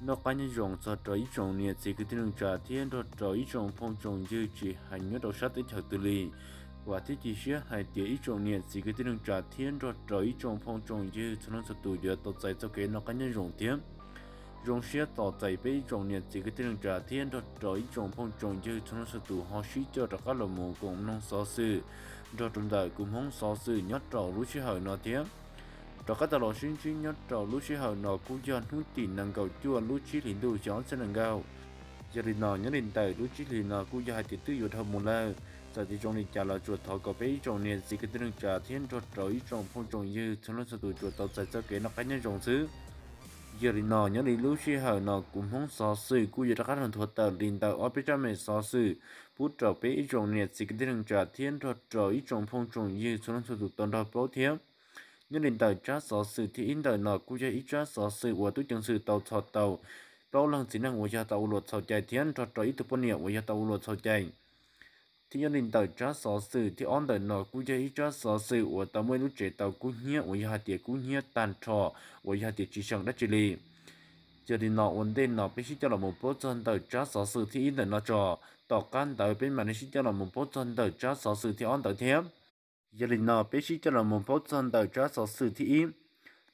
Noj qab nyob zoo txog rau ib tsoom niam txiv kwv tij neej tsa thiab nrog rau ib tsoom phooj tsoom ywg tsis hais nyob rau sab teb chaws twg li. Vam thiab cia siab hais tias ib tsoom niam txiv kwv tij neej tsa thiab nrog rau ib tsoom phooj tsoom ywg txhua leej txhua tus yuav tau txais txoj kev noj qab nyob zoo thiab zoo siab tos txais peb ib tsoom niam txiv kwv tij neej tsa thiab nrog rau ib tsoom phooj tsoom ywg txhua leej txhua tus ho sib coj rov qab los mus koom mloog xov xwm nrog rau ntawm kuv Hmoob xov xwm nyob rau lub sij hawm no thiab. Rov qab tau los sib ntsib nyob rau lub sij hawm no kuj yog hnub tim nees nkaum cuaj lub tsib hlis ntuj xyoo ob txhiab nees nkaum. Yog li no nyob li ntawm lub tsib hlis no kuj yog hais tias twb yuav dhau mus lawm, txawm tias zoo li cas los tsuas thov kom peb ib tsoom niam txiv kwv tij neej tsa thiab nrog rau ib tsoom phooj tsoom ywg txhua leej txhua tus tsuas tau txais txoj kev noj qab nyob zoo xwb. Yog li no nyob li lub sij hawm no kuv Hmoob xov xwm kuj yuav rov qab los nthuav tawm li ntawm ob peb tsab me xov xwm pub rau peb ib tsoom niam txiv kwv tij neej tsa thiab nrog rau ib tsoom phooj tsoom ywg txhua leej txhua tus tau nrog paub thiab. Nyob li ntawm tsab xov xwm thib ib ntawm no kuj yog ib tsab xov xwm uas tub ceev xwm tau txhom tau plaub leeg txiv neej uas yog tau ua luam txhaum cai thiab nrog rau ib tug poj niam uas yog tau ua luam txhaum cai. Thiab nyob li ntawm tsab xov xwm thib ob ntawm no kuj yog ib tsab xov xwm uas tau muaj ib lub tsev tau kub hnyiab uas yog hais tias kub hnyiab tag nrho uas yog hais tias tsis seem dab tsi li. Yog li no ua ntej no peb sib coj los mus paub txog ntawm tsab xov xwm thib ib ntawm no tso, tom qab ntawd peb mam li sib coj los mus paub txog ntawm tsab xov xwm thib ob ntawd thiab. Yog li no peb sib coj los mus paub txog ntawm tsab xov xwm thib ib.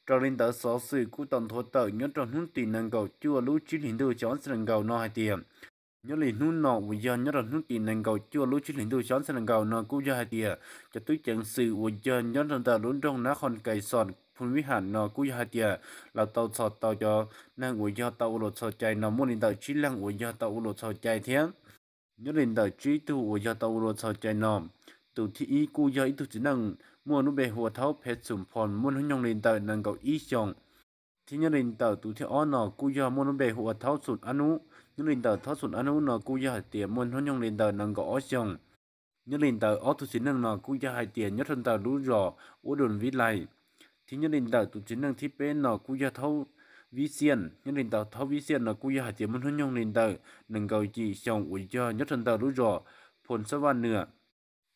Raws li ntawd xov xwm kuj tau nthuav tawm nyob rau hnub tim nees nkaum cuaj lub tsib hlis ntuj xyoo ob txhiab nees nkaum no hais tias, nyob li hnub no uas yog nyob rau hnub tim nees nkaum cuaj lub tsib hlis ntuj xyoo ob txhiab nees nkaum no kuj yog hais tias cov tub ceev xwm uas yog nyob rau ntawm lub nroog Nab Qhoo Kais Xos Phoos Vib Ham no kuj yog hais tias lawv tau txhom tau cov neeg uas yog tau ua luam txhaum cai no muaj li ntawm tsib leeg uas yog tau ua luam txhaum cai thiab. Nyob li ntawm tsib tug uas yog tau ua luam txhaum cai no, tus thib ib kuj yog ib tug txiv neej muaj lub npe hu ua Thaub Phev Xum Phos muaj hnub nyoog li ntawm nees nkaum ib xyoos. Thiab nyob li ntawm tus thib ob no kuj yog muaj lub npe hu ua Thaub Xum Ab Nub. Nyob li ntawm Thaub Xum Ab Nub no kuj yog hais tias muaj hnub nyoog li ntawm nees nkaum ob xyoos. Nyob li ntawm ob tug txiv neej no kuj yog hais tias nyob rau ntawm lub zos Ub Doo Vib Lais. Thiab nyob li ntawm tus txiv neej thib peb no kuj yog Thaub Vib Xiaj. Nyob li ntawm Thaub Vib Xiaj no kuj yog hais tias muaj hnub nyoog li ntawm nees nkaum yim xyoos uas yog nyob rau ntawm lub zos Phoo Xab Vaj Nwm.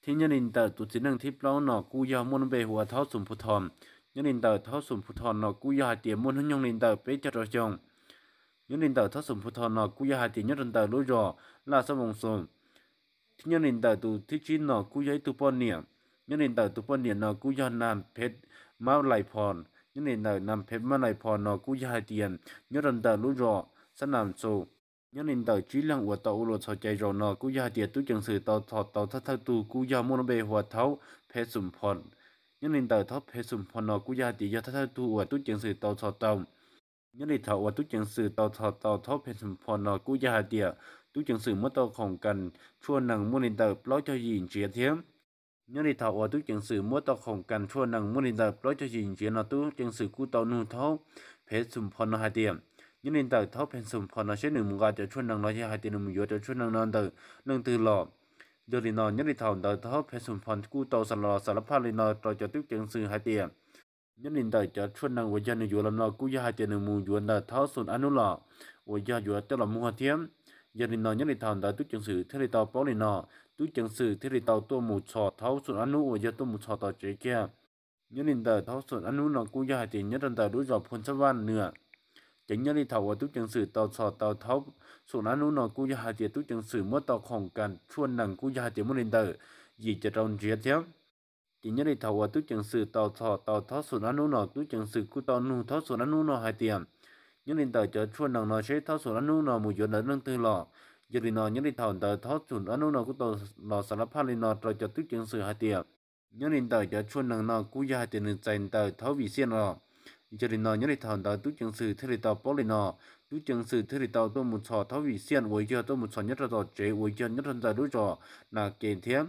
Thiab nyob li ntawm tus txiv neej thib plaub no kuj yog muaj lub npe hu ua Thaub Xum Phu Thos. Nyob li ntawm Thaub Xum Phu Thos no kuj yog hais tias muaj hnub nyoog li ntawm peb caug rau xyoo. Nyob li ntawm Thaub Xum Phu Thos no kuj yog hais tias nyob rau ntawm lub zos Laj Xab Voos Xus. Thiab nyob li ntawm tus thib tsib no kuj yog ib tug poj niam. Nyob li ntawm tus poj niam no kuj yog Nas Phev Mab Lais Phos. Nyob li ntawm Nas Phev Mab Lais Phos no kuj yog hais tias nyob rau ntawm lub zos Xab Nas Xus. Nyob li ntawm tsib leeg uas tau ua luam txhaum cai zaum no kuj yog hais tias tub ceev xwm tau txhom tau thawj thawj tug kuj yog muaj lub npe hu ua Thaub Phev Xum Phos. Nyob li ntawm Thaub Phev Xum Phos no kuj yog hais tias yog thawj thawj tug uas tub ceev xwm tau txhom tau. Nyob li thaum uas tub ceev xwm tau txhom tau Thaub Phev Xum Phos no kuj yog hais tias tub ceev xwm muab tau khoom kas tshuaj nees muaj li ntawm plaub caug yim ntsiav thiab. Nyob li thaum uas tub ceev xwm muab tau khoom kas tshuaj nees muaj li ntawm plaub caug yim ntsiav no tub ceev xwm kuj tau nug Thaub Phev Xum Phos no hais tias, nyob li ntawm Thaub Phev Xum Phos no seb nws mus nqa cov tshuaj nees los yog hais tias nws mus yuav cov tshuaj nees no ntawm leej twg los. Yog li no nyob li thaum ntawd Thaub Phev Xum Phos kuj tau xa los sab laj phaj li no rau cov tub ceev xwm hais tias, nyob li ntawm cov tshuaj nees uas yog nws yuav los no kuj yog hais tias nws mus yuav ntawm Thaub Xum Ab Nub los uas yog yuav coj los muag thiab. Yog li no nyob li thaum ntawd tub ceev xwm thiaj li tau paub li no, tub ceev xwm thiaj li tau tuaj mus txhom Thaub Xum Ab Nub uas yog tuaj mus txhom tom tsev kiag. Nyob li ntawm Thaub Xum Ab Nub no kuj yog hais tias nyob rau ntawm lub zos Phoo Xab Vaj Nwm. Ces nyob li thaum uas tub ceev xwm tau txhom tau Thaub Xum Ab Nub no kuj yog hais tias tub ceev xwm muab tau khoom kas tshuaj nees kuj yog hais tias muaj li ntawm yim caum rau ntsiav thiab. Ces nyob li thaum uas tub ceev xwm tau txhom tau Thaub Xum Ab Nub no tub ceev xwm kuj tau nug Thaub Xum Ab Nub no hais tias, nyob li ntawm cov tshuaj nees no seb Thaub Xum Ab Nub no mus yuav ntawm leej twg los. Yog li no nyob li thaum ntawd Thaub Xum Ab Nub no kuj tau los sab laj phaj li no rau cov tub ceev xwm hais tias, nyob li ntawm cov tshuaj nees no kuj yog hais tias nws txais ntawm Thaub Vim Xiaj no. Yog li no nyob li thaum ntawd tub ceev xwm thiaj li tau paub li no, tub ceev xwm thiaj li tau tuaj mus txhom Thaub Vim Xiaj uas yog tuaj mus txhom nyob rau tom tsev uas yog nyob rau ntawm lub zos Nas Kes thiab.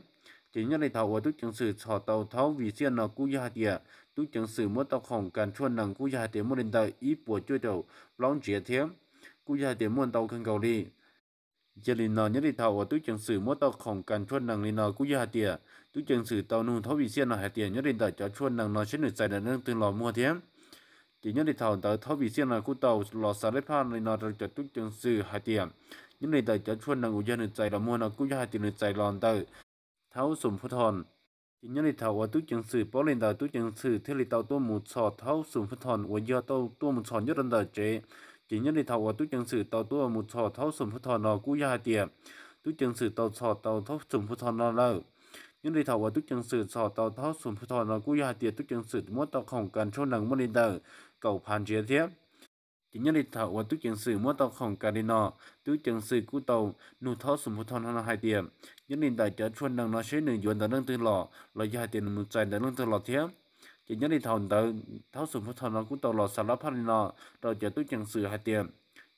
Ces nyob li thaum uas tub ceev xwm txhom tau Thaub Vim Xiaj no kuj yog hais tias tub ceev xwm muab tau khoom kas tshuaj nees kuj yog hais tias muaj li ntawm ib puas cuaj caum plaub ntsiav thiab, kuj yog hais tias muaj ntau kawg nkaus li. Yog li no nyob li thaum uas tub ceev xwm muab tau khoom kas tshuaj nees li no kuj yog hais tias tub ceev xwm tau nug Thaub Vim Xiaj no hais tias nyob li ntawm cov tshuaj nees no seb nws txais ntawm leej twg los muag thiab. Ces nyob li thaum ntawd Thaub Vim Xiaj no kuj tau los sab laj phaj li no rau cov tub ceev xwm hais tias, nyob li ntawm cov tshuaj nees uas yog nws txais los muag no kuj yog hais tias nws txais los ntawm Thaub Xum Phu Thos. Ces nyob li thaum uas tub ceev xwm paub li ntawd tub ceev xwm thiaj li tau tuaj mus txhom Thaub Xum Phu Thos uas yog tau tuaj mus txhom nyob rau ntawm tsev, Ces nyob li thaum uas tub ceev xwm tau tuaj mus txhom thaub xoom phuv tho no kuj yog hais tias tub ceev xwm tau txhom tau thaub xoom phuv tho no lawm. Nyob li thaum uas tub ceev xwm txhom tau thaub xoom phuv tho no kuj yog hais tias tub ceev xwm muab tau khoom kas tshuaj nees muaj li ntawm kaum phav ntsiav thiab. Ces nyob li thaum uas tub ceev xwm muab tau khoom kas li no, tub ceev xwm kuj tau nug thaub xoom phuv tho no hais tias nyob li ntawm cov tshuaj nees no seb nws yuav ntawm leej twg los los yog hais tias nws mus txais ntawm leej twg los thiab. Ces nyob li thaum ntawd thaub xoom phuv tho no kuj tau los xav lab phaj li no rau cov tub ceev xwm hais tias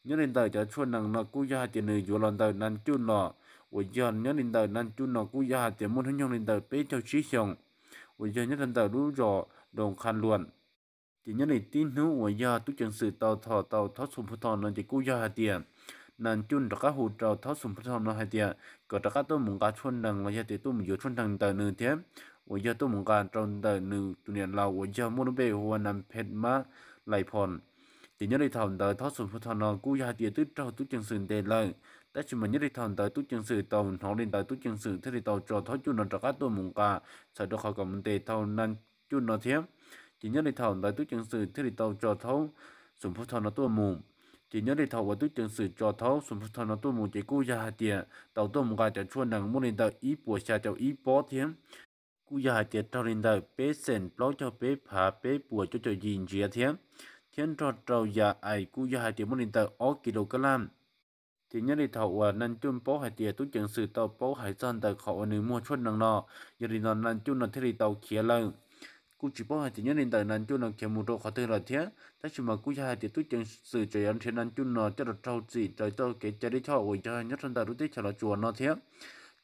nyob li ntawm cov tshuaj nees no kuj yog hais tias nws yuav los ntawm Nas Cuj los, uas yog nyob li ntawm Nas Cuj no kuj yog hais tias muaj hnub nyoog li ntawm peb caug tsib xyoos, uas yog nyob rau ntawm lub zos Doo Qha Luam. Ces nyob li tib hnub uas yog tub ceev xwm tau txhom tau thaub xoom phuv tho no ces kuj yog hais tias Nas Cuj rov qab hu rau thaub xoom phuv tho no hais tias kom rov qab tuaj mus nqa tshuaj nees los yog tias tuaj mus yuav tshuaj nees ntawm nws thiab, uas yog tuaj mus nqa rau ntawm nws tus niam laus uas yog muaj lub npe hu ua Nas Phet Mab Lais Phos. Ces nyob li thaum ntawd thaub xoom phuv tho no kuj yog hais tias twb raug tub ceev xwm ntes lawm, tab sis mas nyob li thaum ntawd tub ceev xwm tau hnov li ntawd tub ceev xwm thiaj li tau tso thaub cuj no rov qab tuaj mus nqa txhawm rau qhov kom mus ntes tau Nas Cuj no thiab. Ces nyob li thaum ntawd tub ceev xwm thiaj li tau tso thaub xoom phuv tho no tuaj mus. Ces nyob li thaum uas tub ceev xwm tso thaub xoom phuv tho no tuaj mus ces kuj yog hais tias tau tuaj mus nqa cov tshuaj nees muaj li ntawm ib puas xya caum ib pob thiab, kuj yog hais tias raug li ntawm peb xees plaub caug peb phav peb puas cuaj caum yim ntsiav thiab, thiab nrog rau yam ais kuj yog hais tias muaj li ntawm ob kis lus kab laj. Ces nyob li thaum uas Nas Cuj paub hais tias tub ceev xwm tau paub hais txog ntawm qhov uas nws muag tshuaj nees no, yog li no Nas Cuj no thiaj li tau khiav lawm. Kuj tsis paub hais tias nyob li ntawm Nas Cuj no khiav mus rau qhov twg lawm thiab, tab sis mas kuj yog hais tias tub ceev xwm tseem yuav nrhiav Nas Cuj no coj los raug txim raws txoj kev cai lij choj uas yog nyob rau ntawm lub teb chaws Los Tsuas no thiab.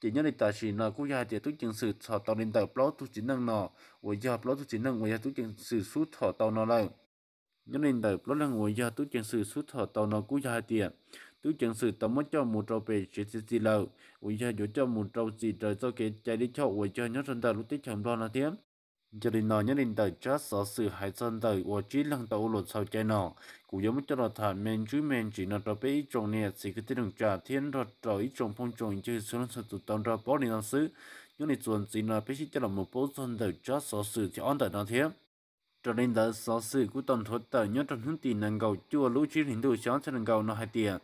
Ces nyob li tam sim no kuj yog hais tias tub ceev xwm txhom tau li ntawm plaub tug txiv neej no, uas yog plaub tug txiv neej uas yog tub ceev xwm xub txhom tau no lawm. Nyob li ntawm plaub leeg uas yog tub ceev xwm xub txhom tau no kuj yog hais tias tub ceev xwm tau muab coj mus rau pem tsev txiav txim lawm, uas yog yuav coj mus rau txim raws txoj kev cai lij choj uas yog nyob rau ntawm lub teb chaws Nplog no thiab. Yog li no nyob li ntawm tsab xov xwm hais txog ntawm uas tsib leeg tau ua luam txhaum cai no, kuv yuav muab coj los tham me ntsis me ntsis no rau peb ib tsoom niam txiv kwv tij neej tsa thiab nrog rau ib tsoom phooj tsoom ywg txhua leej txhua tus tau nrog paub li no xwb. Nyob li txuas ntxiv no peb sib coj los mus paub txog ntawm tsab xov xwm thib ob ntawm no thiab. Raws li ntawd xov xwm kuj tau nthuav tawm nyob rau hnub tim nees nkaum cuaj lub tsib hlis ntuj xyoo ob txhiab nees nkaum no hais tias,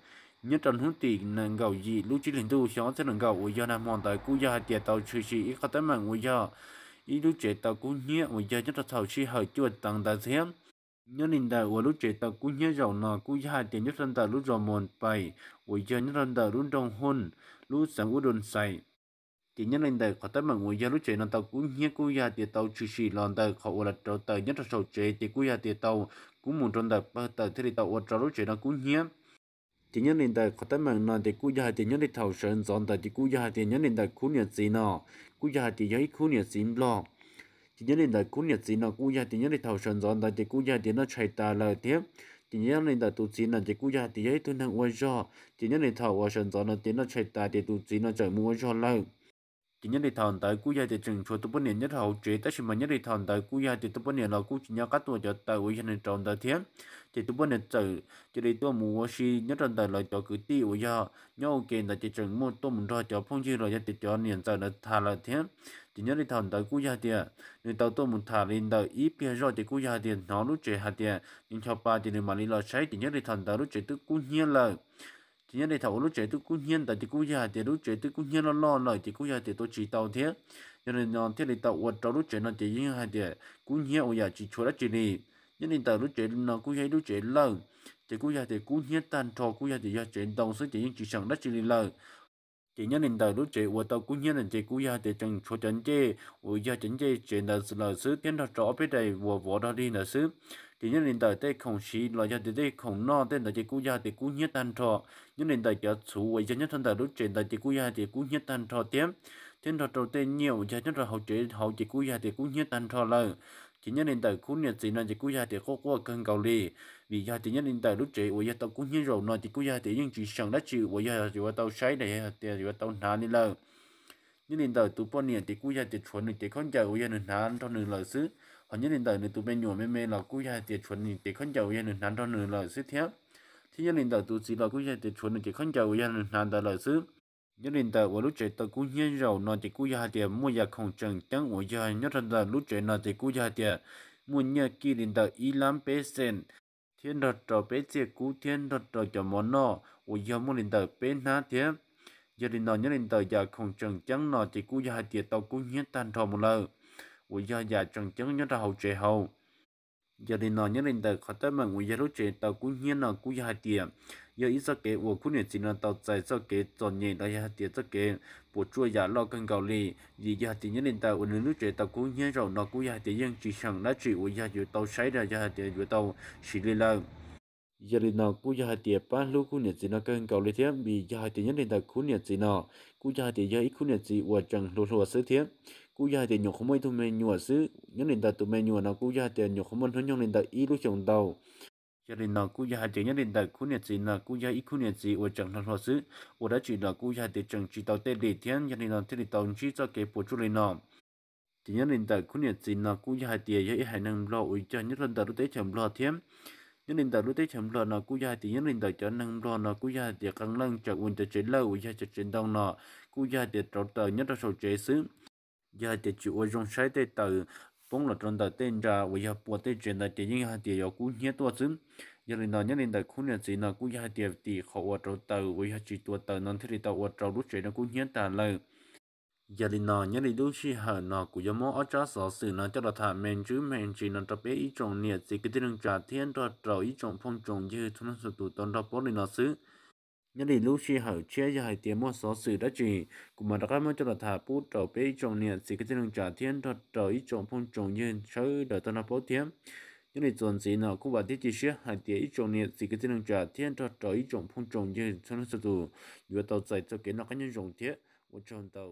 nyob rau hnub tim nees nkaum yim lub tsib hlis ntuj xyoo ob txhiab nees nkaum uas yog nag hmo ntawd kuj yog hais tias tau tshwm sim ib qhov teeb meem uas yog ib lub tsev tau kub hnyiab uas yog nyob rau thaum sij hawm cuaj teev ntawd thiab. Nyob li ntawm uas lub tsev tau kub hnyiab zaum no kuj yog hais tias nyob rau ntawm lub zos Moos Pais uas yog nyob rau ntawm lub nroog Hooj, lub xeev Ub Doo Xais. Ces nyob li ntawm qhov teeb meem uas yog lub tsev no tau kub hnyiab kuj yog hais tias tau tshwm sim los ntawm qhov uas lawv rauv taws nyob rau saum tsev ces kuj yog hais tias tau kub mus rau ntawm pawg taws thiaj li tau ua rau lub tsev no kub hnyiab. Ces nyob li ntawm qhov teeb meem no ces kuj yog hais tias nyob li thaum sawv ntxov ntawd ces kuj yog hais tias nyob li ntawm khub niam txiv no kuj yog hais tias yog ib khub niam txiv Nplog. Ces nyob li ntawm khub niam txiv no kuj yog hais tias nyob li thaum sawv ntxov ntawd ces kuj yog hais tias noj tshais tas lawm thiab. Ces nyob li ntawm tus txiv no ces kuj yog hais tias yog ib tug neeg ua zog, ces nyob li thaum uas sawv ntxov no ces noj tshais tas ces tus txiv no txawm mus ua zog lawm. Ces nyob li thaum ntawd kuj yog hais tias tseem tshuav tus poj niam nyob rau hauv tsev, tab sis mas nyob li thaum ntawd kuj yog hais tias tus poj niam los kuj tsis nco qab tuaj cov taws uas yog nws rauv ntawd thiab. Ces tus poj niam txawm cia li tuaj mus ua si nyob rau ntawm lawv cov kwv tij uas yog nyob ua ke ntawd ces tseem muaj tuaj mus nrog cov phooj ywg los yog tias cov niam ntxawm ntawd tham lawm thiab. Ces nyob li thaum ntawd kuj yog hais tias nws tau tuaj mus tham li ntawm ib pliag zoj ces kuj yog hais tias hnov lub tsev hais tias nws ncho pa ces nws mam li los saib ces nyob li thaum ntawd lub tsev twb kub hnyiab lawm. Ces nyob li thaum uas lub tsev twb kub hnyiab ntawd ces kuj yog hais tias lub tsev twb kub hnyiab loj loj lawm ces kuj yog hais tias tua tsis tau thiab. Yog li no thiaj li tau ua rau lub tsev no ces yeej hais tias kub hnyiab ua yam tsis tshuav dab tsi li. Nyob li ntawm lub tsev no kuj yog ib lub tsev lawj, ces kuj yog hais tias kub hnyiab tag nrho kuj yog hais tias yog tsev ntoo xwb ces yeej tsis seem dab tsi li lawm. Ces nyob li ntawm lub tsev uas tau kub hnyiab ntawd ces kuj yog hais tias tseem tshuav cov ncej uas yog cov ncej tsev ntawd lawm xwb thiab nrog rau ob peb daim uas vov dog dig ntawd xwb. Ces nyob li ntawm tej khoom siv los yog tias tej khoom noj tej ntawd ces kuj yog hais tias kub hnyiab tag nrho. Nyob li ntawm cov txhuv uas yog nyob rau ntawm lub tsev ntawd ces kuj yog hais tias kub hnyiab tag nrho thiab, thiab nrog rau tej nyiaj uas yog nyob rau hauv tsev hauv ces kuj yog hais tias kub hnyiab tag nrho lawm. Ces nyob li ntawm khub niam txiv no ces kuj yog hais tias quaj quaj kawg nkaus li, vim yog hais tias nyob li ntawm lub tsev uas yog tau kub hnyiab zaum no ces kuj yog hais tias yeej tsis seem dab tsi uas yog yuav tau saib los yog tias yuav tau hnav li lawm. Nyob li ntawm tus poj niam ces kuj yog hais tias tshuav nws cev khaub ncaws uas yog nws hnav nrog nws lawm xwb. Hos nyob li ntawm nws tus me nyuam me me los kuj yog hais tias tshuav nws cev khaub ncaws uas yog nws hnav nrog nws lawm xwb thiab. Thiab nyob li ntawm tus txiv los kuj yog hais tias tshuav nws cev khaub ncaws uas yog nws hnav ntawd lawm xwb. Nyob li ntawm uas lub tsev tau kub hnyiab zaum no ces kuj yog hais tias muaj yam khoom tseem ceeb uas yog nyob rau ntawm lub tsev no ces kuj yog hais tias muaj nyiaj kij li ntawm ib lab peb xees. thiab nrog rau peb txiaj kub thiab nrog rau cov mov noj uas yog muaj li ntawm peb hnab thiab. Yog li no nyob li ntawm yam khoom tseem ceeb no ces kuj yog hais tias tau kub hnyiab tag nrho mus lawm, uas yog yam tseem ceeb nyob rau hauv tsev hauv. Yog li no nyob li ntawm qhov teeb meem uas yog lub tsev tau kub hnyiab no kuj yog hais tias yog ib txoj kev uas khub niam txiv no tau txais txoj kev txom nyem los yog hais tias txoj kev puas tsuaj yam loj kawg nkaus li. Vim yog hais tias nyob li ntawm uas nws lub tsev tau kub hnyiab zaum no kuj yog hais tias yeej tsis xyeem dab tsi uas yog yuav tau saib los yog hais tias yuav tau siv li lawm. Yog li no kuj yog hais tias pab hlub khub niam txiv no kawg nkaus li thiab, vim yog hais tias nyob li ntawm khub niam txiv no kuj yog hais tias yog ib khub niam txiv uas tseem hluas hluas xwb thiab. Kuj yog hais tias nyuam qhuav muaj ib tug me nyuam xwb, nyob li ntawm tus me nyuam no kuj yog hais tias nyuam qhuav muaj hnub nyoog li ntawm ib lub xyoos ntau. Yog li no kuj yog hais tias nyob li ntawm khub niam txiv no kuj yog ib khub niam txiv uas tseem hluas hluas xwb, ua dab tsi los kuj yog hais tias tseem tsis tau tej li thiab, yog li no thiaj li tau ntsib txoj kev puas tsuaj li no. Ces nyob li ntawm khub niam txiv no kuj yog hais tias yog ib haiv neeg Nplog uas cog nyob rau ntawm lub teb chaws Nplog thiab. Nyob li ntawm lub teb chaws Nplog no kuj yog hais tias nyob li ntawm cov neeg Nplog no kuj yog hais tias qee leej tseem ua cov tsev lawj uas yog cov tsev ntoo no kuj yog hais tias rauv taws nyob rau saum tsev xwb. Yog hais tias tsis ua zoo saib tej taws poob los rau ntawm tej nra uas yog puas tej tsev ntawd ces yeej yog hais tias yuav kub hnyiab tuaj xwb. Yog li no nyob li ntawm khub niam txiv no kuj yog hais tias tim qhov uas rauv taws uas yog tsis tua taws no thiaj li tau ua rau lub tsev no kub hnyiab tas lawm. Yog li no nyob li lub sij hawm no kuv yuav muab ob tsab xov xwm no coj los tham me ntsis me ntsis no rau peb ib tsoom niam txiv kwv tij neej tsa thiab nrog rau ib tsoom phooj tsoom ywg txhua leej txhua tus tau nrog paub li no xwb. Nyob li lub sij hawm tshiab yog hais tias muaj xov xwm dab tsi, kuv mam rov qab muab coj los tham pub rau peb ib tsoom niam txiv kwv tij neej tsa thiab nrog rau ib tsoom phooj tsoom ywg sawv daws tau nrog paub thiab. Nyob li txuas ntxiv no kuj vam thiab cia siab hais tias ib tsoom niam txiv kwv tij neej tsa thiab nrog rau ib tsoom phooj tsoom ywg txhua leej txhua tus yuav tau txais txoj kev noj qab nyob zoo thiab ua tsaug ntau.